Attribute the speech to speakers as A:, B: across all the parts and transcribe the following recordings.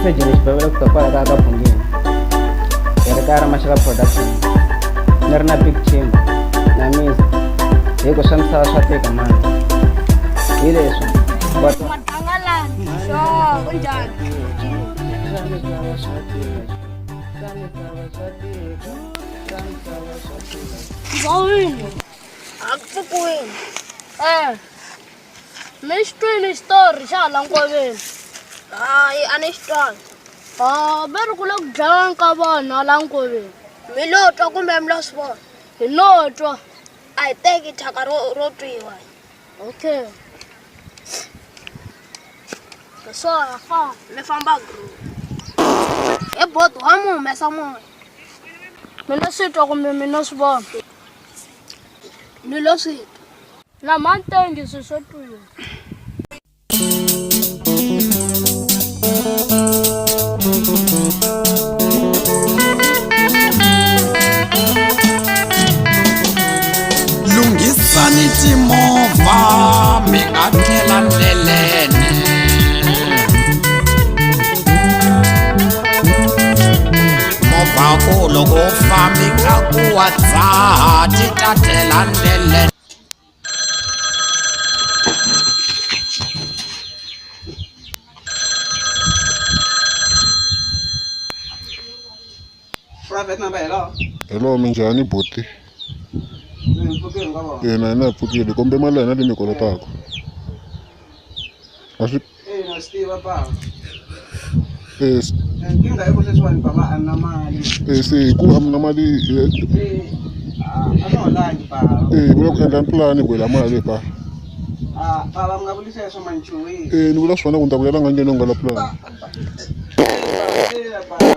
A: Surgeon xibavela kusuka kwala ka ka Phungeni hi ri kaya ra Maxaka Production ni ri na Big Team na Mister hi ku swa misava swa tika mani hi leswi wa
B: Madangalani. Sho, kunjani?
A: Swa misava swa tika swa misava swa tika swa misava swa tika.
B: Ndzawini. A ku pfukiwini. Eh. Mi xi twile xitori xa hala nkoveni?
C: Hayi, a ni xi twangi.
B: Ha, va ri ku le ku dlaweni ka vanhu hala nkoveni.
C: Mi lo twa kumbe mi lo swi vona?
B: Hi lo twa.
C: A hi teki thyaka ro twiwa.
B: Okay. Hi swona famba.
C: Mi famba group. He bodo wa mi humesa moya.
B: Mi lo swi twa kumbe mi lo swi vona?
C: Ni lo swi twa.
B: Na mantengi swi swo twiwa.
D: Lunghisani timovha mi nga tlela ndleleni. Movha ku loko u fambi ka ku wa dzaha ti ta tlela ndleleni.
A: Private number hello.
E: Hello, minjhani buti?
A: Ni pfukile nga vona.
E: Ina ina hi pfukile kombe mali ya hina leyi mi yi kolotaka. A swi
A: Eh, na swi tiva bava.
E: eh,
A: Nkingha i ku sweswiwani bava a ni na mali.
E: eh, se hi ku a mi na mali eh,
A: Eh, a ni holangi bava.
E: eh, vula ku endla pulani ku hela mali pa.
A: Ah, bava mi nga vuli sweswo mani chuhile.
E: Eh, ni vula swona ku ni ta vulela nga ngheni u nga la pulani.
A: Eh, bava.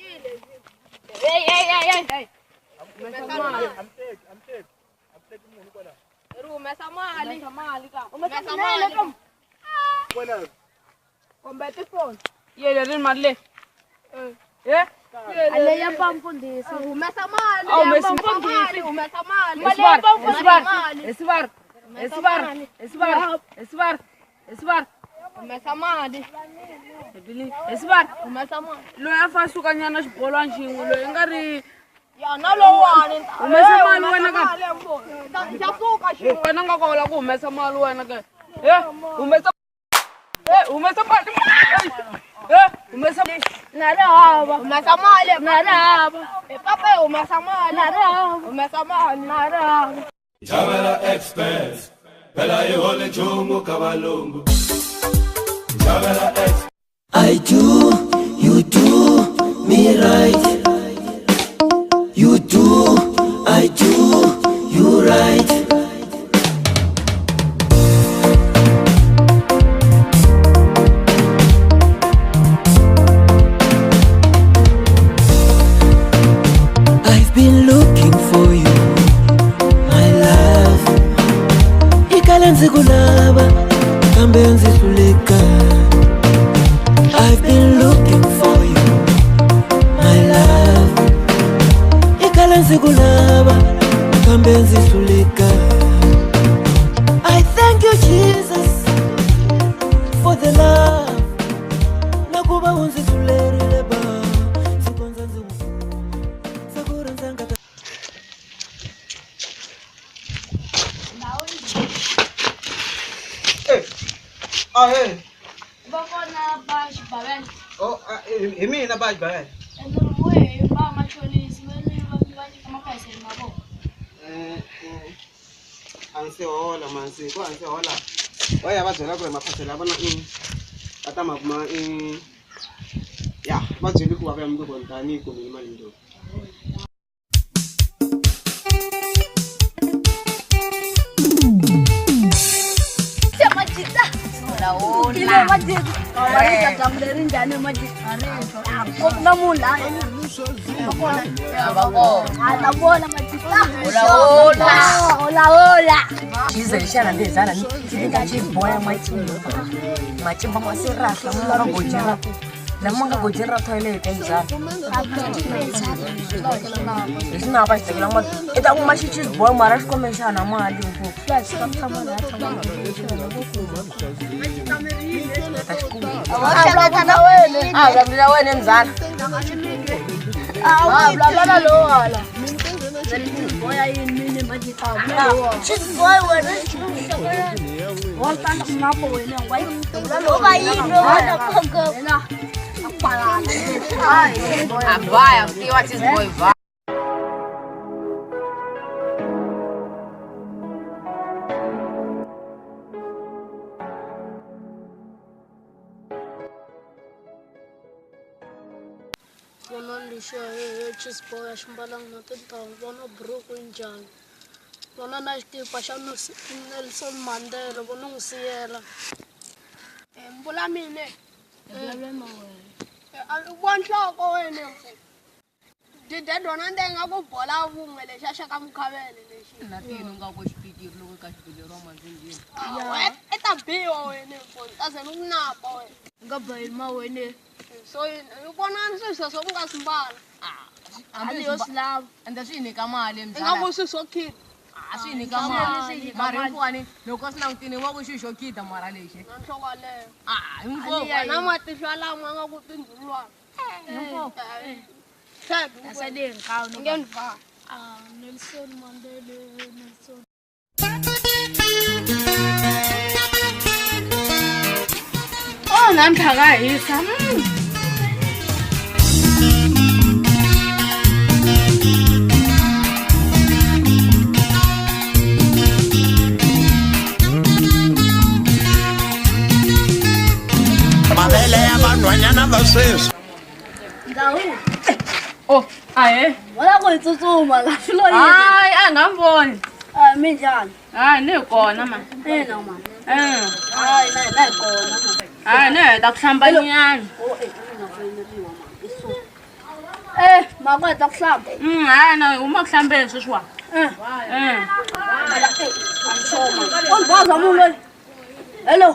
B: Hey, hey, hey, hey, hey.
C: Humesa mali.
B: Humesa mali ka.
F: Yele ri mali leyi. Eh?
B: Ale ya pa mfundhisi.
C: Humesa mali.
F: A humesi
C: Mali, humesa mali.
F: Esivar, esivar,
C: Mali.
F: esivar, esivar, esivar, esivar, esivar.
C: Humesa mali.
F: Esivar.
C: Humesa mali.
F: Loyi a fa suka nyana xibolwana xin'we loyi i nga ri
C: Ya na lowani.
F: Humesa mali wena ka.
C: Xa suka xi.
F: Wena nga ko la ku humesa mali wena ke. Eh, humesa. Eh, humesa mali. Eh, humesa.
B: Na ri hava.
C: Humesa mali.
B: Na ri hava.
C: Hi papa humesa mali.
B: Na ri hava.
C: Humesa mali.
B: Na ri hava.
G: Chavela Express, phela yi holi nchumu ka valungu. Chavela Express.
H: I do, you do me right. You do, I do, you right. I've been looking for you, my love. Ikale ndzi ku lava, kambe ndzi hluleka. I've been looking for you, my love. Ikale ndzi ku lava, kambe ndzi hluleka. I thank you, Jesus, for the love. Na ku va u ndzi hlulerile ba, ndzi kondza ndzi n'wi kuma. Se ku rhandza nga ta
A: Eh. Ah, hey.
B: Va kona ba xibavela.
A: Oh, ah, hi mina ba xibavela.
B: Ende ri hi ba machonisi va ni va va nyika maphasele ma vona.
A: Eh, eh. A ndzi hola man, se ku a ndzi hola. Va ya va byela ku ri maphasela ya vona i va ta ma kuma i ya va byeli ku va vuya mundzuku ni ta ni yi kumile mali leyi.
B: Majita.
I: Hola
B: hola. Majita. Majita jamleri njani majita. Kokna mula. Hola majita.
I: Hola hola.
B: Hola hola.
I: Chize xana ndizana ni chiboya machimba. Machimba masirahla mara gojera. Lama nga gojera toilet enjani. Leswi va xitekela mali i ta kuma xi cheese boy mara xi khome xana mali ngopfu. A vulavula wena mzala.
B: A vulavula lowo hala. Cheese boy wena.
I: Vai, what is boy vai.
B: Cheese boy ximbalanga na tintangu vona buruku njhani vona na xikipa xa Nelson Mandela vona n'wi siyela mbula mine wa nhloko wena didedona ndenga ku bola vun'we lexa xa ka mukhavele lexi
F: na tini nga ku xipikiri loko ka xibeleriwa manzinjini
B: i ta biwa wena ta ze ni ku napa wena
C: nga bayini ma wena
B: so i vona swilo sweswo ku nga swi mbala
F: hambi yo swi lava ende swi nyika mali
B: i nga ku swilo swo khida
F: a swi nyika mali mara hinkwani loko swi langutini wa ku xilo xo khida mara lexi
B: na nhloko yaleyo
F: a hinkwako
B: na matihlo lama nga ku tindzulwana Nelson Mandela Nelson.
C: Oh, namhla kahisa.
D: Mavele ya vanhwanyana va sweswi.
B: Ndhawu.
F: Oh, ahe.
B: Wala ku tsutsuma la swilo yini?
F: Hayi, a nga voni.
B: Ah, minjhani?
F: Hayi, ni kona ma.
B: Ina ma. Hayi, na hi kona ma.
F: Hayi, ni heta ku hlamba nyana.
B: Oh, ina foyineriwa ma. Iso. Eh, ma ku heta ku hlamba.
F: Hayi, na huma ku hlambeni sweswiwa.
B: On baza munhu loyi. Hello.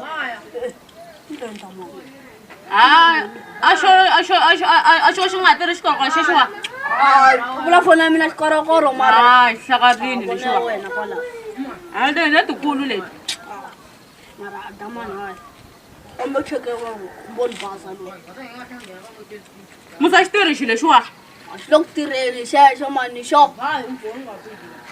F: Ah, a xo xi nga tirhi xikorokoro xexiwa.
B: Vula foni ya mina xikorokoro mara.
F: Hayi, hlakarini lexiwa.
B: Wena kwala.
F: Hayi, letikulu leti.
B: Mara damani hayi. Kumbe cheke wa mboni baza loyi.
F: Musa xi tirhi xilo lexiwa.
B: A xi le ku tirheni xexo mani xo.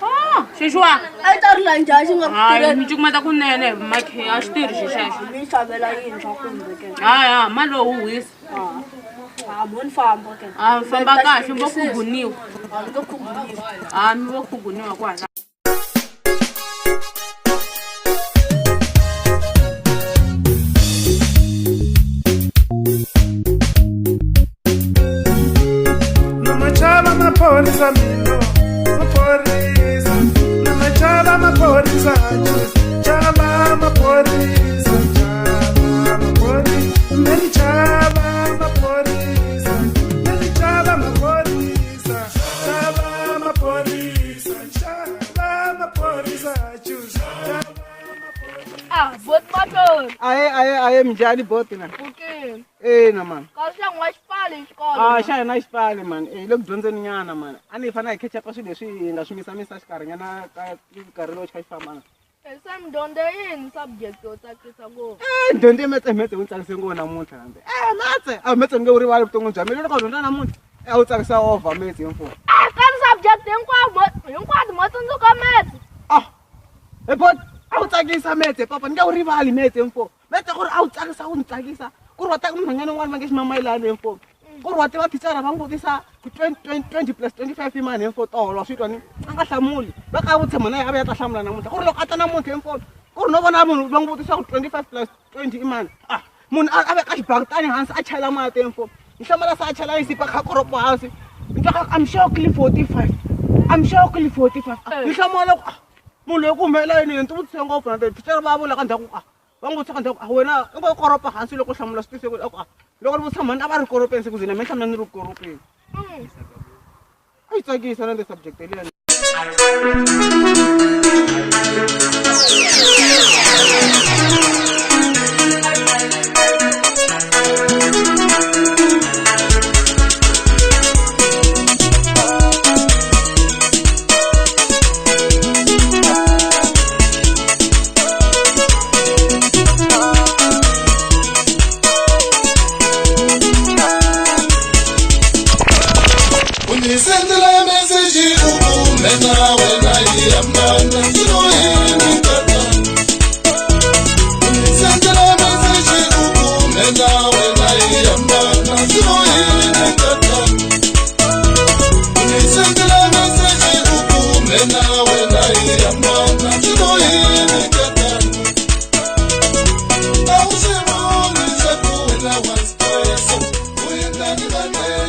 F: Ah, xexiwa.
B: A yi ta ri la njhani xi nga ku
F: Hayi,
B: tirheni?
F: mi cukumeta kunene makhe a xi tirhi xi xexo.
B: Mi xavela yini swa kumbe ke?
F: Hayi, ha, mali lowu wisa.
B: Ah, mo ni famba ke.
F: A famba kahle vo khuguniwa.
B: A ni nge khuguniwi.
F: A mi vo khuguniwa kwala.
G: Namachava maphorisa mino maphorisa namachava maphorisa chava maphorisa chava maphorisa meni chava maphorisa meni chava maphorisa chava maphorisa chava maphorisa
B: Ah, bot mahlweni.
A: Aye aye aye minjhani boti na?
B: Okay.
A: Ina man.
B: Ka swi n'wa xipali xikolo.
A: Ah, xa hina xipali man. Eh, le ku dyondzeni nyana man. A ni fanele hi catch up swilo leswi hi nga swi misamisa xikarhinyana ka nkarhi lowu xi kha xi famba na.
B: Se mi dyondze yini subject yo tsakisa ngopfu?
A: Eh, dyondze metse metse wu tsakise ngopfu namuntlha kambe. Eh, metse, a metse nge wu rivali vuton'wini bya mina loko dyondza namuntlha. Eh, wu tsakisa over metse hinkwawo.
B: Ah, ka subject hinkwato hinkwato mo tsundzuka metse.
A: Ah. Hey bot, a wu tsakisa metse papa, ni nge wu rivali metse mfo. Metse ku ri a wu tsakisa wu ni tsakisa. Ku ri wa ta munhwanyana un'wana va nge ximamayilani mfo. Ku ri wa tiva thicara va n'wi vutisa ku 20 plus 25 i mani mfo tolo swi twa ni a nga hlamuli. Va ka vutshama na yena a vuya ta hlamula namuntlha. Ku ri loko a ta namuntlha mfo, ku ri no vona munhu va n'wi vutisa ku 25 plus 20 i mani. Ah, munhu a veka xibakitani hansi a chela mati mfo. Ni hlamala se a chela yisipa kha koropo hansi. Ni twa I'm shocked 45. I'm shocked 45. Ni hlamala ku munhu loyi ku humelela yini ni ti vutise ngopfu na thicara va vula ka ndzhaku ah Va n'wi vutisa ka wena u ngo koropa hansi loko u hlamula swi tise ku a loko ri vutisa mhani a va ri koropeni se ku ze na mina hlamula ni ri koropeni. A yi tsakisa na le subject liya.
G: U ni sendela meseji u ku mina wena yi hambana swilo yini tatana u ni sendela meseji u ku mina wena yi hambana swilo yini tatana u ni sendela meseji u ku mina wena yi hambana swilo yini tatana a wu swi voni swa ku wena wa stress u endla ni vanene.